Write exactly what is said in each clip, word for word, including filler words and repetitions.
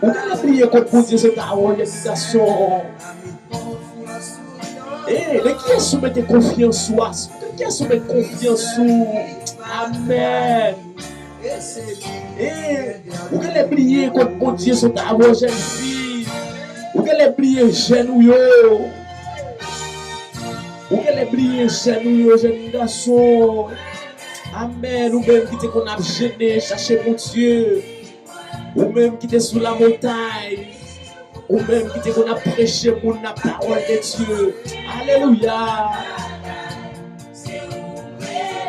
Ou genlè bliye kot Bondye sot avè w, jèn gason. E, nan kiyès ou mete konfyans ou a? Nan kiyès ou met konfyans ou? Amèn. E, ou genlè bliye kot Bondye sot avè w, jèn fi. Ou genlè bliye jèn ou yo. Ou genlè bliye jèn ou yo, jèn gason. Amèn. Ou menm ki te konn ap jene, chache Bondye. Ou menm ki te sou lamontay. Ou menm ki te konn ap preche moun nan pawòl de Dye. Alelouya.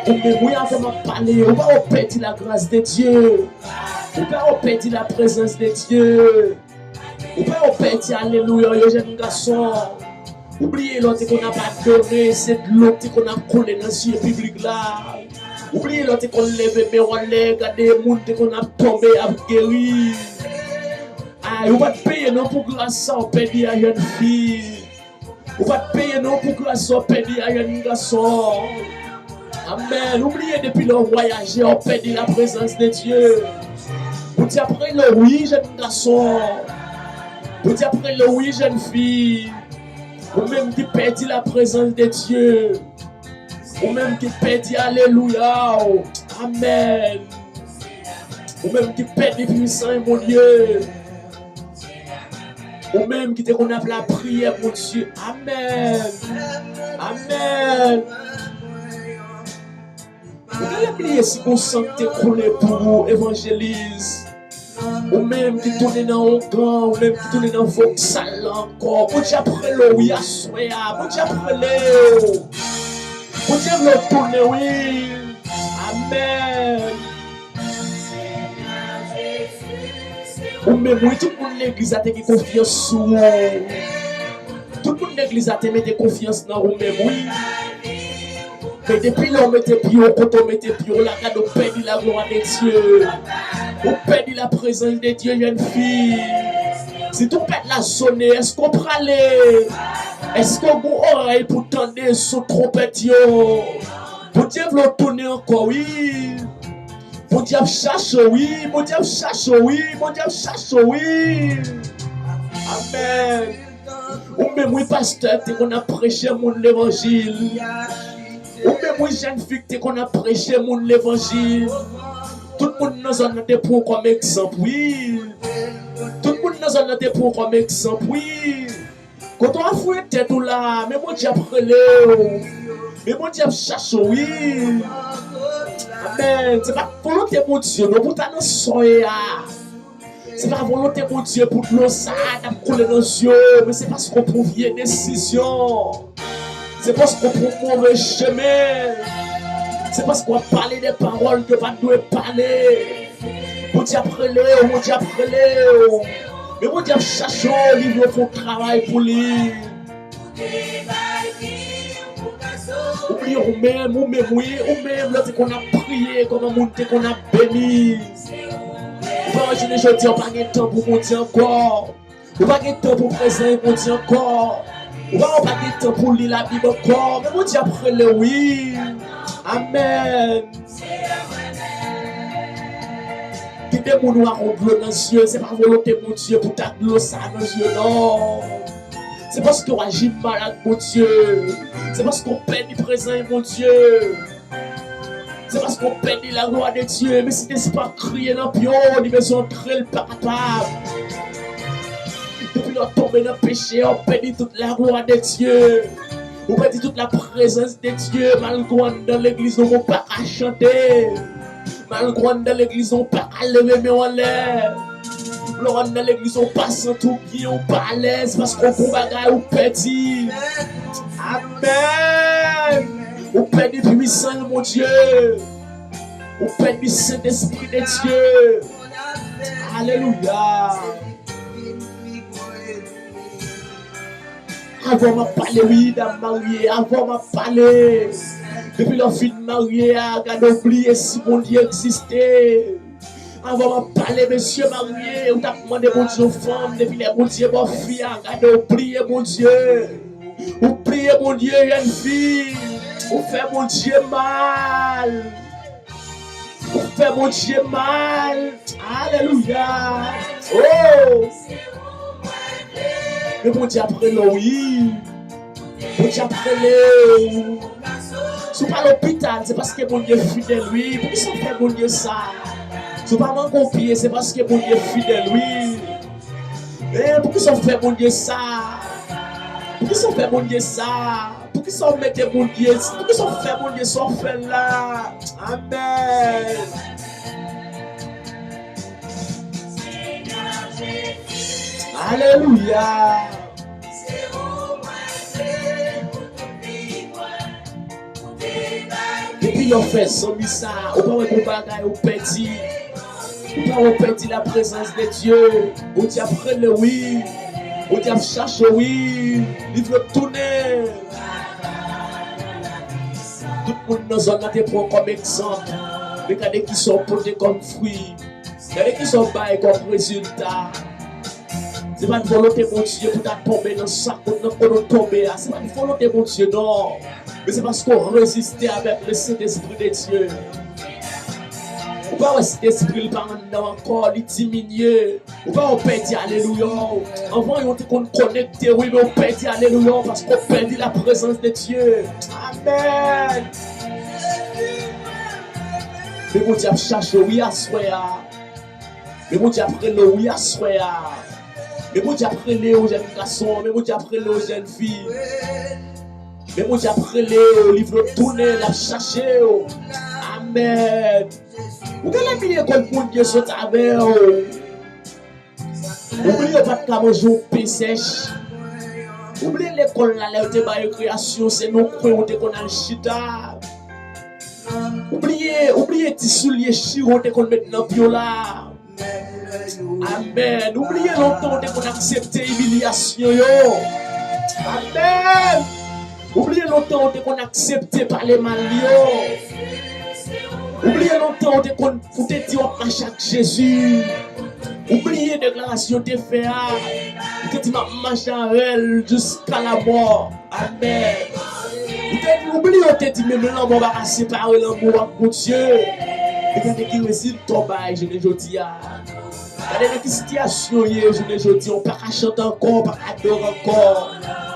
Ou menm, wi, avan m ap pale, ou pa wè w pèdi lagras de Dye. Ou pa wè w pèdi laprezans de Dye. Ou pa wè w pèdi alelouya yo, jèn gason. Ou bliye lè w te konn ap adore, se dlo ki te konn ap koule nan zye piblik la. Ou bliye lè w te konn leve men w anlè, gade moun te konn ap tonbe, ap geri. Ay, ou pa t peye non pou gras sa w pèdi a, jèn fi. Ou pa t peye non pou gras sa w pèdi a, jèn gason. Amèn. Ou bliye depi lè w vwayaje, w pèdi laprezans de Dye. Bondye ap rele w, wi, jèn gason. Bondye ap rele w, wi, jèn fi. Ou menm ki pèdi laprezans de Dye. Ou menm ki pèdi alelouya w. Amèn. Ou menm ki pèdi pwisan Bondye. Ou menm ki te konn ap lapriyè Bondye. Amèn. Amèn. Ou genlè bliye si gon san ki te koule pou ou, evanjelis. Ou menm ki tounen nan ongan, ou menm ki tounen nan voksal la ankò. Bondye ap rele w, wi, aswè a. Bondye ap rele w. Bondye vle w tounen, wi. Amèn. Ou menm, wi, tout moun legliz la te gen konfyans sou ou. Tout moun legliz la te mete konfyans nan ou menm, wi. Men depi lè w mete pye w kote w mete pye w la, gade w pèdi laglwa de Dye. Ou pèdi laprezans de Dye, jèn fi. Si twonpèt la sone, èske w prale? Èske w gen orèy pou tande son twonpèt yo? Bondye vle w tounen ankò, wi. Bondye ap chache w, wi. Bondye ap chache w, wi. Bondye ap chache w, wi. Amèn. Ou menm, wi, pastè, te konn ap preche moun levanjil. Ou menm, wi, jèn fi, te konn ap preche moun levanjil. Tout moun nan zòn nan te pran w kòm egzanp, wi. Tout moun nan zòn nan te pran w kòm egzanp, wi. Kote w ap fouye tèt ou la, men Bondye ap rele w. Men Bondye ap chache w, wi. Amèn. Se pa volonte Bondye, non, pou w ta nan sa w ye a. Se pa volonte Bondye pou dlo sa a t ap koule nan zye w, men se paske w pran vye desizyon. Se paske w pran move chemen. Se paske w ap pale de pawòl ke w pa t dwe pale. Bondye ap rele w, Bondye ap rele w. Men Bondye ap chache w, li vle w fè yon travay pou li. Ou bliye ou menm, ou menm, wi, ou menm, lè w te konn ap priye, kòman moun te konn ap beni. Ou pa imajine jodi a, ou pa gen tan pou Bondye ankò. Ou pa gen tan pou prezan Bondye ankò. Ou pa, ou pa gen tan pou li Labib ankò. Men Bondye ap rele w, wi. Amèn. Gen de moun ou a yon dlo nan zye, se pa volonte Bondye pou ta dlo sa nan zye, non. Se paske w aji mal ak Bondye. Se paske w pèdi prezans Bondye. Se paske w pèdi laglwa de Dye. Men Sentespri ap kriye nan pye w, li bezwen antre, l pa kapab. Depi lè w tonbe nan peche, w pèdi tout laglwa de Dye. Ou pèdi tout laprezans de Dye. Malgre w anndan legliz, ou pa ka chante. Malgre w anndan legliz, ou pa ka leve men w anlè. Lè w anndan legliz, ou pa santi w byen, ou pa alèz, paske w bon bagay ou pèdi. Amèn. Ou pèdi pwisans Bondye. Ou pèdi Sentespri de Dye. Alelouya. Avan m ap pale, wi, dam marye, avan m ap pale. Depi lè w fin marye a, gade w bliye si Bondye egziste. Avan m ap pale, mesye marye, ou t ap mande Bondye yon fanm, depi lè Bondye ba w fi a, gade w bliye Bondye. Ou bliye Bondye, jèn fi. Ou fè Bondye mal. Ou fè Bondye mal. Alelouya. Oh, Men Bondye ap rele w, wi. Bondye ap rele w. Si w pa lopital, se paske Bondye fidèl, wi. Poukisa w fè Bondye sa? Si w pa manke w pye, se paske Bondye fidèl, wi. E poukisa w fè Bondye sa? Poukisa w fè Bondye sa? Poukisa w mete Bondye? Poukisa w fè Bondye sa w fè la? Amèn. Alelouya. Depi lè w fè zanmi sa, ou pa wè gon bagay ou pèdi. Ou pa wè w pèdi la prezans de Dye. Bondye ap rele w, wi. Bondye ap chache w, wi. Li vle w tounen. Tout moun nan zòn nan te pran w kòm egzanp. Men gade kisa w pote kòm fwi. Gade kisa w bay kòm rezilta. Se pa t volonte Bondye pou w ta tonbe nan sa kot nan kote w tonbe a. Se pa t volonte Bondye, non. Men se paske w reziste avèk le Sentespri de Dye. Ou pa wè Sentespri l pa anndan w ankò, li diminye. Ou pa wè w pèdi alelouya w. Anvan yon te konn konekte, wi, men w pèdi alelouya w paske w pèdi la prezans de Dye. Amèn. Men Bondye ap chache w, wi, aswè a. Men Bondye ap rele w, wi, aswè a. Men Bondye ap rele w, jèn gason. Men Bondye ap rele w, jèn fi. Men Bondye ap rele w, li vle w tounen, l ap chache w. Amèn. Ou genlè bliye kot Bondye sot avè w. Ou bliye w pa t ka manje yon pen sèch. Ou bliye lekòl la, lè yo te bay rekreyasyon, se nan kwen ou te konn al chita. Ou bliye, ou bliye ti soulye chire w te konn met nan pye w la. Amèn. Ou bliye lontan ou te konn aksepte imilyasyon yo. Amèn. Ou bliye lontan ou te konn aksepte pale mal yo. Ou bliye lontan ou te konn, ou te di w ap mache ak Jezi. Ou bliye deklarasyon w te fè a. Ou te di, "M ap mache avè l jiska lamò." Amèn. Ou te, ou bliye, ou te di, "Menm lanmò pa ka separe lanmou ak Bondye." Men gade ki rezilta w bay jounen jodi a. Gade nan ki sitiyasyon w ye jounen jodi a. Ou pa ka chante ankò, ou pa ka adore ankò.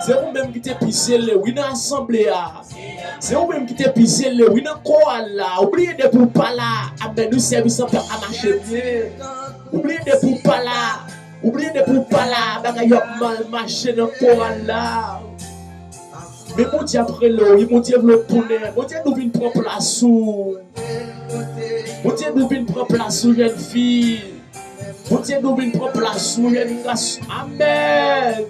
Se ou menm ki te pi zele, wi, nan asanble a. Se ou menm ki te pi zele, wi, nan koral la. Ou bliye depi w pa la, amèn, wi, sèvis lan pa ka mache byen. Ou bliye depi w pa la, ou bliye depi w pa la, bagay yo ap mal mache nan koral la. Men Bondye ap rele w, wi, Bondye vle w tounen. Bondye dwe vin pran plas ou. Bondye dwe vin pran plas ou, jèn fi. Bondye dwe vin pran plas ou, jèn gason. Amèn.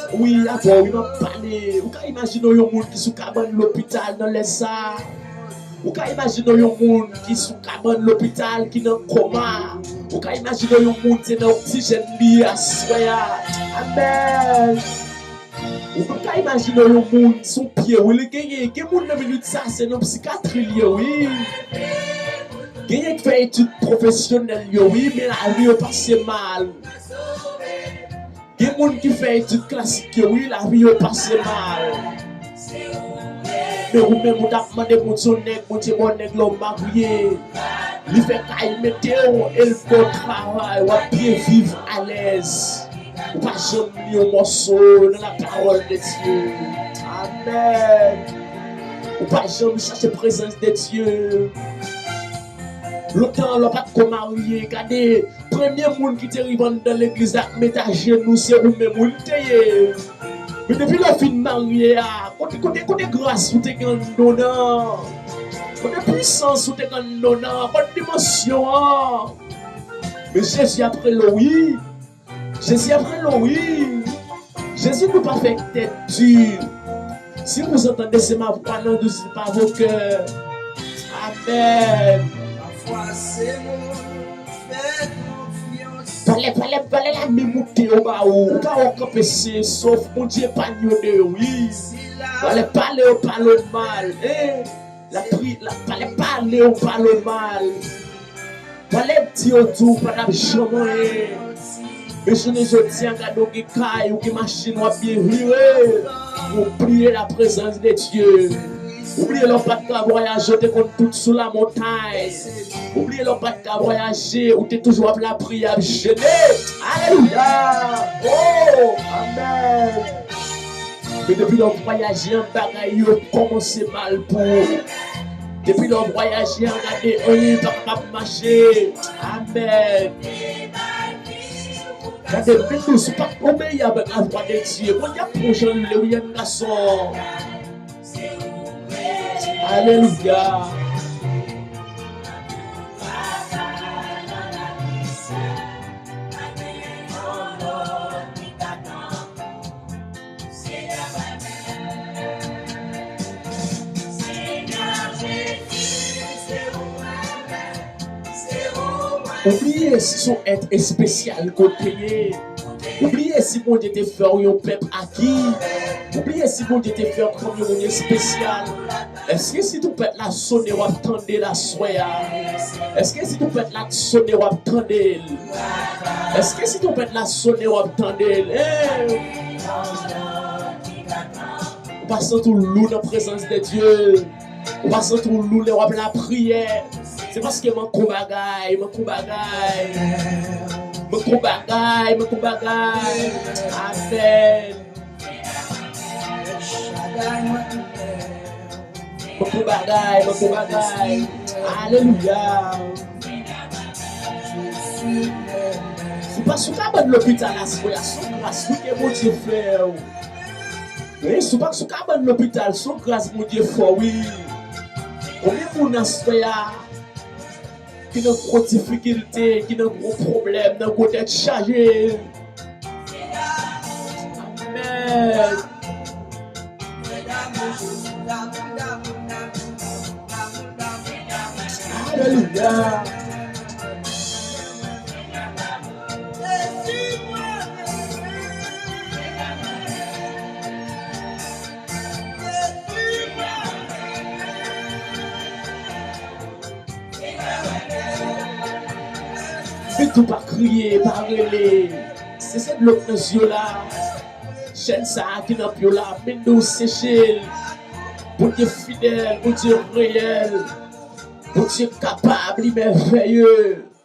Wi, avè w, wi, m ap pale. Ou ka imajine w yon moun ki sou kabann lopital nan lè sa a. Ou ka imajine w yon moun ki sou kabann lopital, ki nan koma. Ou ka imajine w yon moun se nan oksijèn li ye aswè a. Amèn. Ou ka imajine w yon moun sou pye, wi, li genyen. Gen moun nan minit sa, se nan psikatri li ye, wi. Genyen ki fè etid pwofesyonèl yo, wi, men lavi yo pase mal. Gen moun ki fè etid klasik yo, wi, lavi yo pase mal. Men ou menm, ou t ap mande Bondye yon nèg, Bondye ba w nèg la, w marye. Li fè kay mete w, e l ba w travay, w ap byen viv alèz. Ou pa janm li yon mòso nan la parole de Dieu. Amèn. Ou pa janm chache prezans de Dieu. Lontan, lè w pa t ko marye, gade, premye moun ki te rive anndan legliz la ak met ajenou, se ou menm, wi, l te ye. Men depi lè w fin marye a, kote, kote, kote gras ou te gen anndan w nan? Kote pwisans ou te gen anndan w nan? Kote dimansyon an? Men Jezi ap rele w, wi. Jezi ap rele w, wi. Jezi nou pa fè tèt di. Si vous entendez, c'est ma voix, ne dites pas vos cœurs. Amèn. Pale, pale, pale, la men moute yo ba ou. Ou pa wè w kanpe sen, sof Bondye epanye w de yo, wi. Pale, pale yo, pale w mal. Eh. La pri, la, pale, pale yo, pale w mal. Pale di yo di w pa t ap janm anyen. Men jounen jodi a, gade w gen kay, ou gen machin, w ap byen vire. Ou bliye la prezans de Dye. Ou bliye lè w pa t ka vwayaje, ou te konn tout sou lamontay. Ou bliye lè w pa t ka vwayaje, ou te toujou ap lapriyè, ap jene. Alelouya! Oh! Amèn! Men depi lè w vwayaje an, bagay yo kòmanse mal pou ou. Depi lè w vwayaje an, gade, anyen pa kapab mache. Amèn! Gade, menm si w pa t obeyi avèk lavwadedye, Bondye ap pran jan l vle, wi, jèn gason. Alelouya. Ou bliye si se yon èt espesyal ke w te ye. Ou bliye si Bondye te fè w yon pèp aki. Ou bliye si Bondye te fè w kòm yon moun espesyal. Èske si twonpèt la sone, w ap tande l aswè a? Èske si twonpèt la sone, w ap tande l? Èske si twonpèt la sone, w ap tande l? Hey! Ou pa santi w lou nan prezans de Dye? Ou pa santi w lou lè w ap lapriyè? Se paske manke w bagay, manke w bagay. Manke w bagay, manke w bagay. Amèn. Manke w bagay, manke w bagay. Alelouya. Se pa sou kabann lopital aswè a, se yon gras wi ke Bondye fè w. Wi, se pa sou kabann lopital, se yon gras Bondye fè w, wi. Konbyen moun aswè a ki nan gwo difikilte, ki nan gwo pwoblèm, nan gwo tèt chaje? Amèn. Alelouya. Vit ou pa kriye, pa rele. Sese dlo k nan zye w la. Chèn sa a ki nan pye w la, men dlo w seche l. Bondye fidèl, Bondye reyèl. Bondye kapab, li mèvèye.